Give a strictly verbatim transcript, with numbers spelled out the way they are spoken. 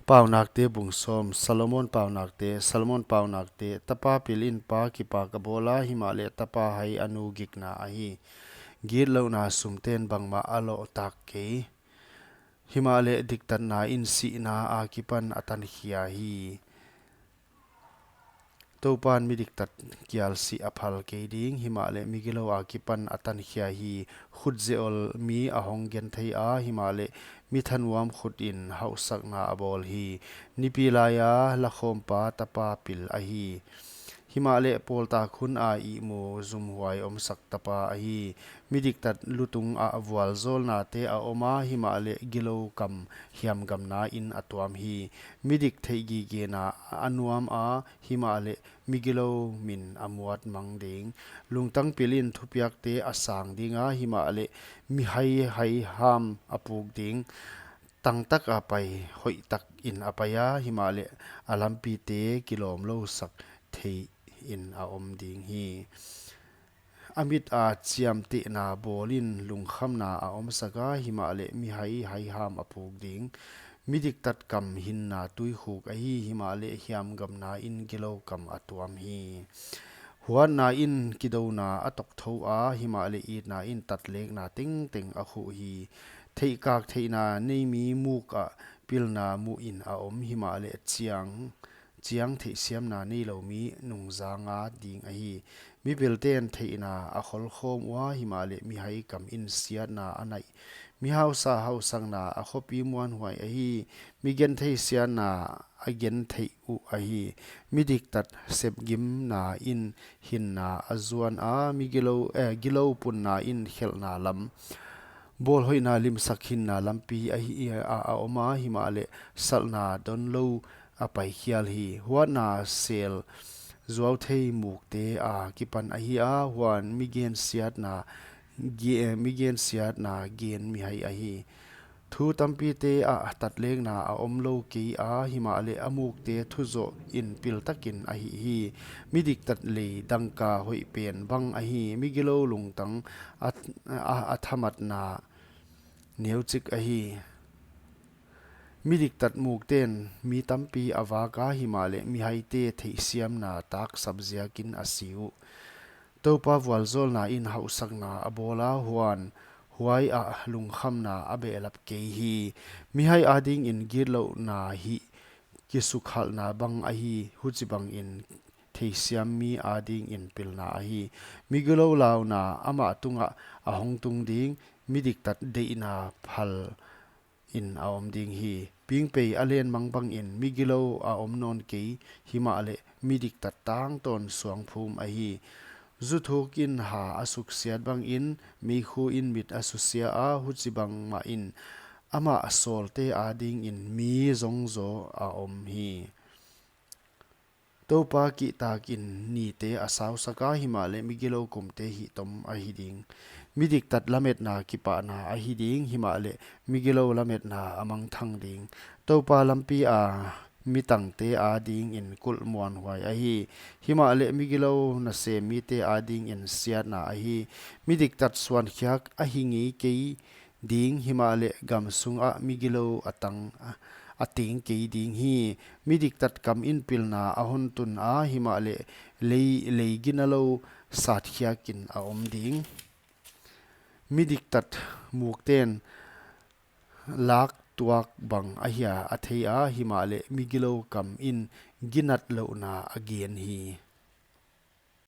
Paunakte bung sawm. Solomon paunakte. Solomon paunakte. Tapa pil in pa kipak a bawl a, himahleh tapa hai a nu gikna ahi. Gitlouhna sumten bangmah a loh tak kei, himahleh diktatna in sihna akipan a tankhia hi. Toupan mi diktat kial sih a phal kei ding, himahleh mi gilou akipan a tankhia hi. Khut zeol mi a hong genthei a, himahleh mi thanuam khut in hauhsakna a bawl hi. Nipi laia lakhawmpa tapa pil ahi, himahleh pawltak hun a ihmu zumhuai omsak tapa ahi. Mi diktat lutung ah vualzawlnate a om a, himahleh gilou kam hiamgamna in a tuam hi. Mi dik theihgigena a nuam a, himahleh mi gilou min a muat mang ding. Lungtang pil in thupiakte a sang ding a, himahleh mi hai hai ham a puk ding. Tangtak a pai hoihtak in a pai a, himahleh a lampite kilawmlousak thei in a om ding hi. A mit a chiamtehna bawl in lungkhamna a omsak a, himahleh mi hai hai ham a puk ding. Mi diktat kam hinna tuikhuk ahi, himahleh hiamgamna in gilou kam a tuam hi. Huatna in kidouna a tokthou a, himahleh itna in tatlekna tengteng a khuh hi. Theihkak theihna nei mi muk ah pilna muh in a om, himahleh chiang chiang theihsiamna neilou mi nungzang a ding ahi. Mi pilten theihna a kholkhawm ua, himahleh mi hai kam in siatna a naih. Mi hausa hauhsakna a khopi muanhuai ahi. Mi genthei siatna a gentheih uh ahi. Mi diktat sepgimna in hinna a zuan a, mi gilou, eh, gilou punna in khelhna lam. Bawlhoihna limsak hinna lampi ahi a, a om a, himahleh salhna donlou a paikhial hi. Huatna sel zuauthei mukte akipan ahi a, huan mi gensiatna, ge-, mi gensiatna gen mi hai ahi. Thu tampite ah tatlekna a omlou kei a, himahleh a mukte thuzoh in piltakin a hih hi. Mi diktat lei dangka hoih pen bang ahi. Mi gilou lungtang a, a, a thamatna neuchik ahi. Mi diktat mukten mi tampi a vak a, himahleh mi haite theihsiamna taksap ziakin a si uh. Toupa vualzawlna in hauhsakna a bawl a, huan huai ah lungkhamna a behlap kei hi. Mi hai adingin gitlouhna hi kisukhalhna bang ahi, huchibangin theisiam mi adingin pilna ahi. Mi gilou launa amah tungah a hong tung ding, mi diktat deihna phal in a om ding hi. Pingpei a len mang bangin mi gilou a om nawn kei, himahleh mi diktat tangtawn suangphum ahi. Zuthuk in ha a suksiat bangin, meikhu in mit a susia a, huchibang mahin amah sawlte adingin mi zongzaw a om hi. Toupa kihtakin nite a sausak a, himahleh mi gilou kumte hihtom ahi ding. Mi diktat lametna kipahna ahi ding, himahleh mi gilou lametna a mangthang ding. Toupa lampi a mi tangte adingin kulh muanhuai ahi, himahleh mi gilou nasem mite adingin siatna ahi. Mi diktat suankhiak a hi ngei kei ding, himahleh gam sungah mi gilou a tang, a teng kei ding hi. Mi diktat kam in pilna a hon tun a, himahleh lei, lei ginalou satkhiakin a om ding. Mi diktat mukten lak tuak bang ahia a thei a, himahleh mi gilou kam in ginatlouhna a gen hi.